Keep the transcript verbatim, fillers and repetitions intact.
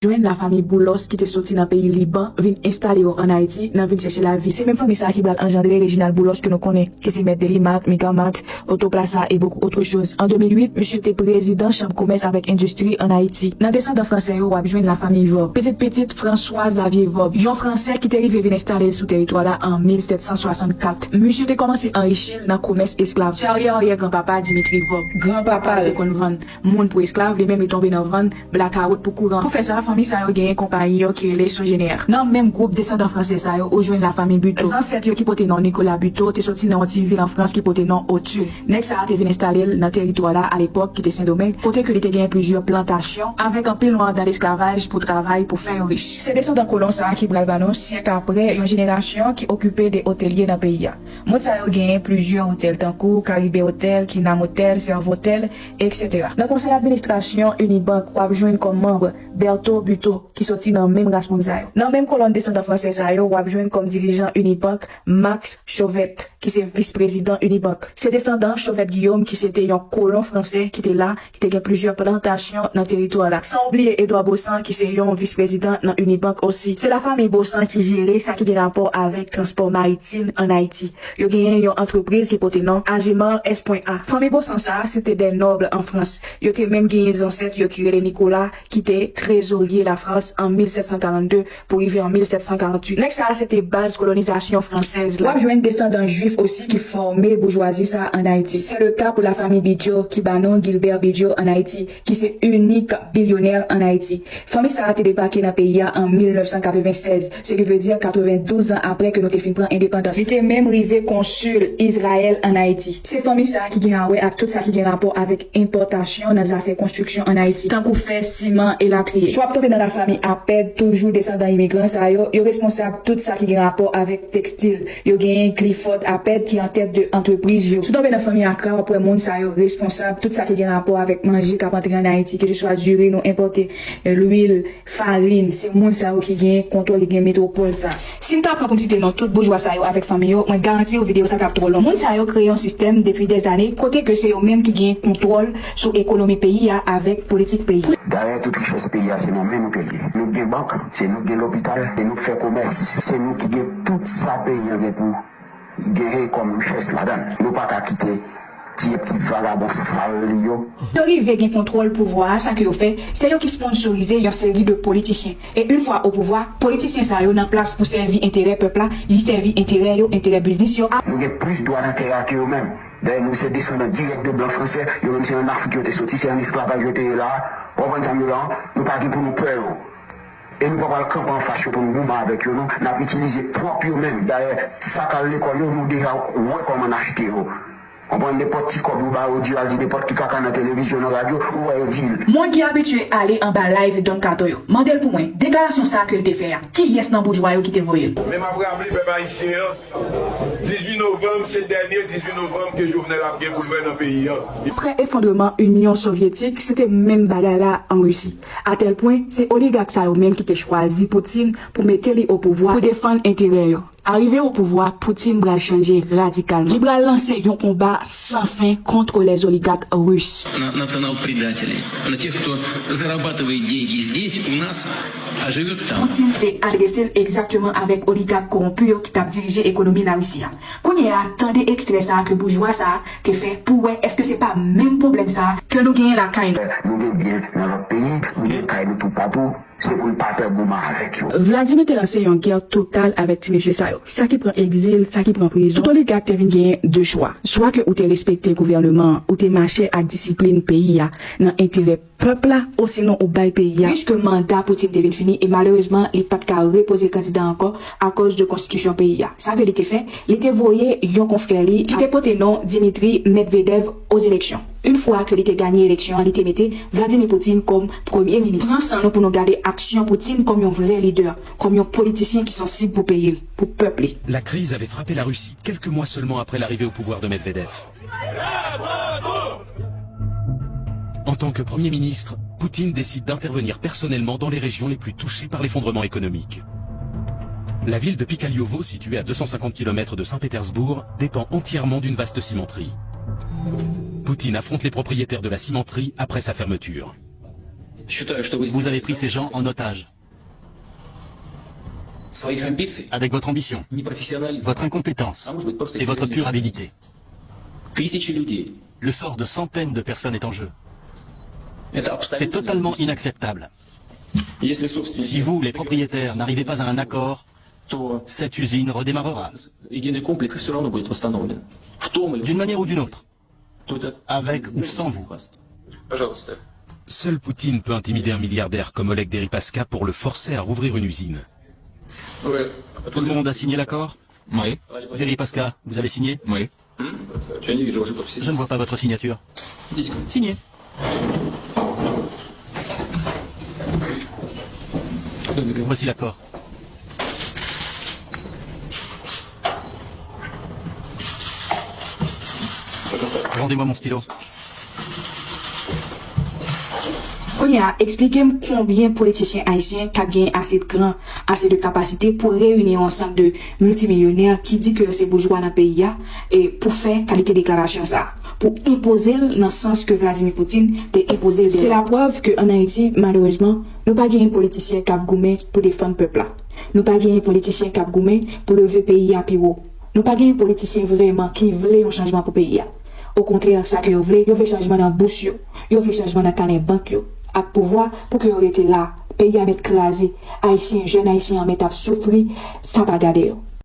Jwenn lafanmi Boulos ki te soti nan peyi Liban vin enstale yo ann Ayiti nan vin chèche lavi. Se menm fanmi sa a ki pral anjandre Reginald Boulos ke nou konnen, ki se mèt de Limat, Megamat, Autoplaza et beaucoup autres choses. An de mil uit, misye te prezidan Chanm Komès avèk Endistri ann Ayiti. Nan desandan fransè yo, w ap jwenn lafanmi Vorbe, pitit pitit François Xavier Vorbe, yon Fransè ki te rive vin enstale l sou teritwa la an mil sèt san swasannkat. Misye te kòmanse anrichi l nan komès esklav. Se aryè aryè granpapa Dimitri Vorbe. Granpapa l te konn vann moun pou esklav, li menm li tonbe nan vann blakawout pou kouran. Pou fè sa, fanmi sa yo genyen konpayi yo ki rele Sogener. Nan menm gwoup desandan fransè sa yo, ou jwenn lafanmi Buteau. Zansèt yo ki pote non Nicolas Buteau te soti nan yon ti vil an Frans ki pote non Autun. Nèg sa a te vin enstale l nan teritwa la alepòk ki te Sendomeng, kote ke li te genyen plizyè plantasyon avèk anpil nwa andan lesklavaj pou travay pou fè yo rich. Se desandan kolon sa a ki pral ba nou, syèk apre, yon jenerasyon ki okipe de otelye nan peyi a. Moun sa yo genyen plizyè otèl tankou Caribe Hotel, Kinam Hotel, Servotel, etsetera. Nan konsèy administrasyon Unibank, w ap jwenn kòm manm Bertho Buteau, ki soti nan menm ras moun sa yo. Nan menm kolòn desandan fransè sa yo, w ap jwenn kòm dirijan Unibank Max Chauvet, ki se vis prezidan Unibank. Se desandan Chauvet Guillaume, ki se te yon kolon fransè ki te la, ki te gen plizyè plantasyon nan teritwa la. San oubliye Edouard Baussan, ki se yon vis prezidan nan Unibank osi. Se lafanmi Baussan ki jere sa ki gen rapò avèk transpò maritim ann Ayiti. Yo genyen yon antrepriz ki pote non Agimar S A. Fanmi Baussan sa a, se te de nòb an Frans. Yo te menm genyen zansèt yo ki rele Nicolas, ki te trezorye Lafrans an mil sèt san karannde pou rive an mil sèt san karanntuit. Nèg sa a se te baz kolonizasyon fransèz la. W ap jwenn desandan jwif osi ki fòme boujwazi sa a ann Ayiti. Se le ka pou lafanmi Bidjo ki ba non Gilbert Bidjo ann Ayiti, ki se inik bilyonè ann Ayiti. Fanmi sa a te debake nan peyi a an mil nèf san katreven sèz, se ki vle di katreven douz an apre ke nou te fin pran endepandans. Li te menm rive konsil Izrayèl ann Ayiti. Se fanmi sa a ki gen a wè ak tout sa ki gen rapò avèk enpòtasyon nan zafè konstriksyon ann Ayiti, tankou fè, siman, elatriye. Si w ap tonbe nan lafanmi Apèd, toujou desandan imigran sa yo, yo responsab tout sa ki gen rapò avèk tekstil. Yo genyen Clifford Apèd ki antèt de antrepriz yo. Si w tonbe nan fanmi Akra, w ap wè moun sa yo responsab tout sa ki gen rapò avèk manje k ap antre ann Ayiti, keseswa diri nou enpòte, lwil, farin, se moun sa yo ki gen kontwòl, ki gen metwopòl sa. Si m ta pran pou m site non tout boujwa sa yo avèk fanmi yo, mwen garanti w videyo sa t ap twò long. Moun sa yo kreye yon sistèm depi dèzane kote ke se yo menm ki gen kontwòl sou ekonomi peyi a avèk politik peyi a. Dayè, tout richès peyi a se nan men nou ke l ye. Nou gen bank, se nou ki gen lopital, se nou k fè komès, se nou ki gen tout sa peyi an gen pou genyen kòm richès ladan l. Nou pa ka kite ti, ti vagabon sal li yo. Yo rive gen kontwòl pouvwa a, sa ke yo fè, se yo ki sponsorize yon seri de politisyen. E yon fwa o pouvwa, politisyen sa yo nan plas pou sèvi enterè pèp la, li sèvi enterè yo, enterè biznis yo. Nou gen plis dwa nan tè a ke yo menm. Dayè, nou se desandan dirèk de blan fransè, yo menm se ann Afrik yo te soti, se ann esklavaj yo te ye la a. Ou konprann sa m di w la a? Nou pa gen pou nou pè yo. E nou pa pral kanpe anfas yo pou n goumen avèk yo, non. N ap itilize pwòp yo menm. Dayè, sa k al lekòl yo, nou deja wè kòman n achte yo. Konprann, nenpòt ti kòb ou ba yo, di yo al di nenpòt ki kaka nan televizyon, nan radyo, ou wè yo di l. Moun ki abitye ale anba live Don Kato yo, mande l pou mwen, deklarasyon sa a ke l te fè a, kiyès nan boujwa yo ki te voye l? Men m ap raple pèp ayisyen an, dizuit novanm, se dènye dizuit novanm ke Jovenel ap gen pou l fè nan peyi a. Apre efondreman Inyon Sovyetik, se te menm bagay la an Risi. Atèl pwen, se oligak sa yo menm ki te chwazi Putin pou mete li o pouvwa pou defann enterè yo. Arive o pouvwa, Putin pral chanje radikalman. Li pral lanse yon konba san fen kont les oligarques russes. На национал-предателей, на тех, кто зарабатывает деньги здесь, у нас, а живет там. Putin te adrese l egzakteman avèk oligak kowonpi yo ki t ap dirije ekonomi Larisi a. Kounye a, tande ekstrè sa a ke boujwa sa a te fè pou w wè èske se pa menm pwoblèm sa a ke nou genyen lakay nou. Nou gen byen nan lòt peyi, nou gen kay nou toupatou, se pou n pa pè goumen avèk yo. Vladimir te lanse yon gè total avèk ti mesye sa yo. Sa ki pran egzil, sa ki pran prizon. Tout oligak te vin genyen de chwa. Swa ke ou te respekte gouvèneman an, ou te mache ak disiplin peyi a nan enterè pèp la, osinon ou bay peyi a. Piske manda Putin te vin fini e malerezman li pa t ka repoze kandida ankò akoz de konstitisyon peyi a. Sa ke li te fè, li te voye yon konfrè li ki te pote non Dmitry Medvedev ozeleksyon. Yon fwa ke li te ganye eleksyon an, li te mete Vladimir Putin kòm premye minis. Pran san nou pou nou gade aksyon Putin kòm yon vrè lidè, kòm yon politisyen ki sansib pou peyi l, pou pèp li. La crise avait frappé la Russie quelques mois seulement après l'arrivée au pouvoir de Medvedev. En tant que Premier ministre, Poutine décide d'intervenir personnellement dans les régions les plus touchées par l'effondrement économique. La ville de Pikaliovo, située à deux cent cinquante kilomètres de Saint-Pétersbourg, dépend entièrement d'une vaste cimenterie. Poutine affronte les propriétaires de la cimenterie après sa fermeture. Vous avez pris ces gens en otage avec votre ambition, votre incompétence et votre pure avidité. Le sort de centaines de personnes est en jeu. C'est totalement inacceptable. Si vous, les propriétaires, n'arrivez pas à un accord, cette usine redémarrera. D'une manière ou d'une autre, avec ou sans vous. Seul Poutine peut intimider un milliardaire comme Oleg Deripaska pour le forcer à rouvrir une usine. Tout le monde a signé l'accord ? Deripaska, vous avez signé ? Je ne vois pas votre signature. Signez. Voici l'accord. Rendez-moi mon stylo. Kounye a, eksplike m konbyen politisyen ayisyen k ap gen ase de gran, ase de kapasite pou reyini yon ansanm de miltimilyonè ki di ke yo se boujwa nan peyi a e pou fè kalite deklarasyon sa a, pou enpoze l nan sans ke Vladimir Putin te enpoze l dèyè. Se laprèv ke ann Ayiti, malerezman, nou pa genyen politisyen k ap goumen pou defann pèp la. Nou pa genyen politisyen k ap goumen pou leve peyi a pi wo. Nou pa genyen politisyen vrèman ki vle yon chanjman pou peyi a. Okontrè, sa ke yo vle, yo vle chanjman nan bous yo, yo vle chanjman nan kanè bank yo, ak pouvwa pou ke yo rete la. Peyi a mèt kraze, Ayisyen, jèn Ayisyen an mèt ap soufri, sa pa gade yo.